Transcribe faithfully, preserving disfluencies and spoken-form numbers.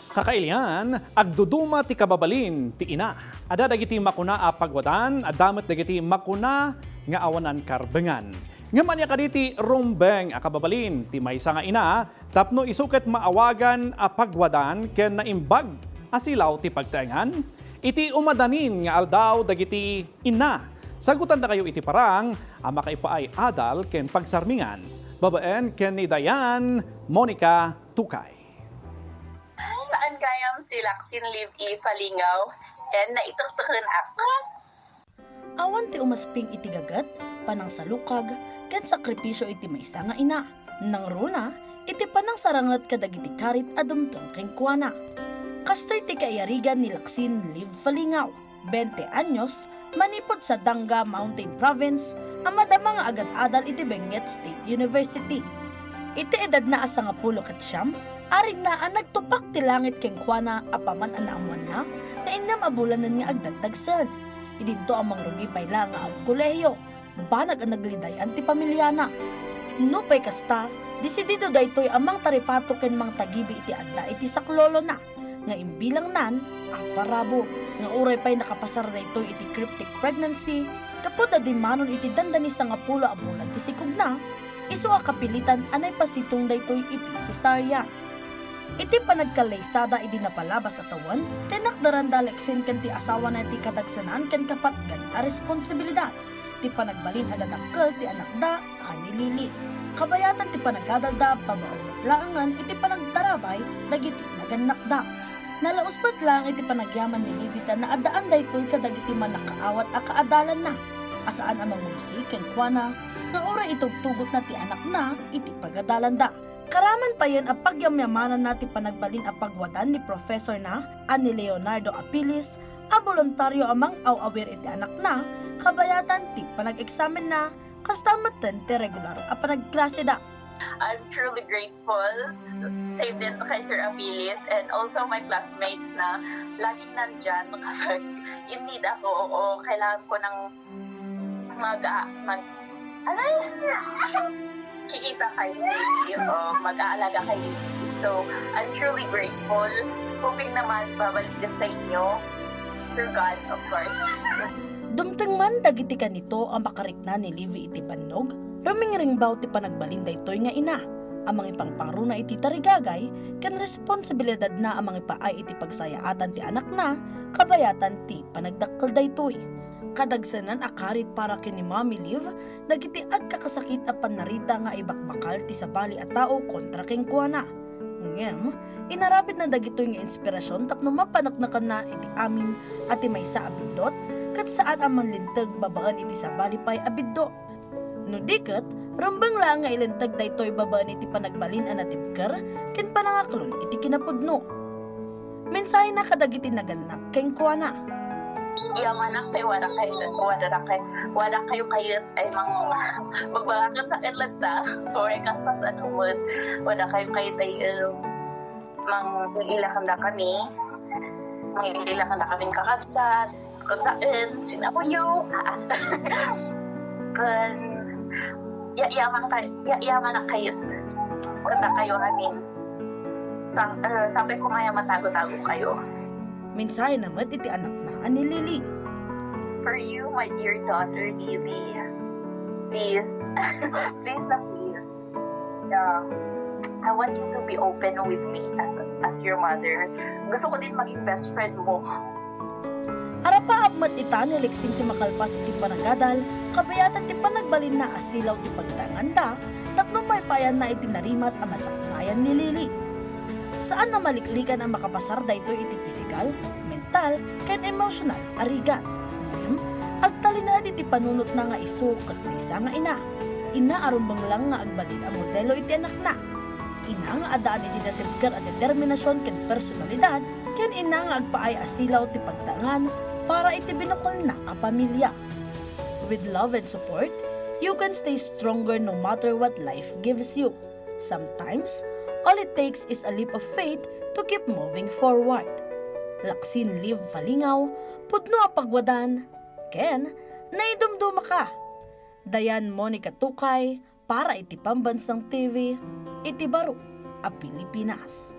Kakailian, agduduma ti kababalin ti ina. Adda dagiti makuna a pagwadan, adda met dagiti makuna nga awanan karbengan. Ngem ania kadi ti rumbeng a kababalin ti maysa nga ina tapno isu ket maawagan a pagwadan ken naimbag a silaw ti pagtaengan? Iti umadanin nga aldaw dagiti ina, sagutandakayo iti parang a makaipaay adal ken pagsarmingan. Babaen ken ni Dayan, Monica Tukay. Saan gayam si Laksin Liv E. Falingaw and naituktuken ak. Awan ti umasping iti gaget, panangsalukag, ken sakripisyo iti maysa nga ina. Nangruna iti panangsaranget kadagiti karit a dumteng kenkuana. Kastoy ti kaiyarigan ni Laksin Liv Falingaw, bente anyos, manipud Sadanga Mountain Province, a madama nga agad-adal iti Benguet State University. Iti edadna a sangapulo ket siam, arigna a nagtupak ti langit kenkuana apaman a naammoanna nga innem a bulanen nga agdagdagsen. Idinto a mangrugi pay la nga agkolehiyo, banag a nagliday-an ti pamiliana. Nupay kasta, desidido daytoy a mangtaripato ken mangtagibi iti adda iti saklolona nga imbilangnan a parabur. Nga uray pay nakapasar daytoy iti cryptic pregnancy, gapu ta dimmanon iti dandani sangapulo a bulan ti sikogna, isu a kapilitan a naipasitong daytoy iti cesarean. Iti panagkallaysada idi napalabas a tawen, tinakderanda Laksin ken ti asawana ti kadagsenan ken kapatgan a responsibilidad ti panagbalin a dadakkel ti anakda a ni Lily. Kabayatan ti panagadalda babaen met laengen iti panagtarabay dagiti nagannakda. Nalaus met laeng iti panagyaman ni Lily ta naaddaan daytoy kadagiti mannakaawat a kaadalanna a saan a mangumsi kenkuana nga uray itugtugotna ti anakna iti pagadalanda. Karaman payen a pagyamyamananna ti panagbalin a pagwadan ni profesorna a ni Leonardo Apilis a boluntario a mang-aw-awir iti anakna kabayatan ti panag-eksamenna, kasta metten ti regular a panagklaseda. I'm truly grateful. Same din kay Sir Apilis and also my classmates na laging nandyan kapag in need ako o kailangan ko ng mag, ah, mag, ano, kikita kay Lily o mag-aalaga kay Lily. So, I'm truly grateful. Hoping naman babalik din sa inyo. Through God, of course. Dumteng man dagiti kanito a makarikna ni Livy iti bannog, rumingringbaw ti panagbalin daytoy nga ina a mangipangparona iti tarigagay ken responsibilidadna a mangipaay iti pagsayaatan ti anakna kabayatan ti panagdakkel daytoy. Kadagsenan a karit para ken ni Mommy Liv dagiti agkakasakit a pannarita nga ibakbakal ti sabali a tao kontra kenkuana. Ngem, inaramidna dagitoy nga inspirasyon tapno mapaneknekanna iti amin a ti maysa a biddut ket saan a manlinteg babaen iti sabali pay a biddut. No di ket, rumbeng laeng nga ilinteg daytoy babaen iti panagbalin a natibker ken panangaklon iti kinapudno. Mensahena kadagiti nagannak kenkuana. Yamanak tay wada kay wada kay wada kayo kayat ay mang magbarakan sa kalata or kastas ano mo wada kayo kayat ay um, mang ilakanda kami mang ilakanda kami kakabsat kung saan sinapuyo kun ya yaman kay ya yaman na kayo kung kayo amin Sa, uh, sabi ko maya matago-tago kayo. Mensahe na met iti anakna a ni Lily. For you, my dear daughter Lily, please, please na please. Yeah. I want you to be open with me as as your mother. Gusto ko din maging best friend mo. Arapaap met ita ni Lexing ti makalpas iti panagadal, kabayatan ti panagbalinna a silaw ti pagtaenganda tapno maipaayanna iti narimat a masakbayan ni Lily. Saan a maliklikan a makapasar daytoy iti pisikal, mental, ken emosyonal a rigat. Ngem, agtalinaed iti panunotna nga isu ket maysa nga ina. Ina a rumbeng lang nga agbalin a modelo iti anakna. Ina nga addaan iti natibker a determinasion ken personalidad, ken ina nga agpaay a silaw ti pagtaengan para iti binukelna a pamilia. With love and support, you can stay stronger no matter what life gives you. Sometimes, all it takes is a leap of faith to keep moving forward. Laksin Liv Falingaw, pudno a pagwadan, ken naidumduma ka. Dayan Monica Tukay, para iti Pambansang T V, iti baro a Pilipinas.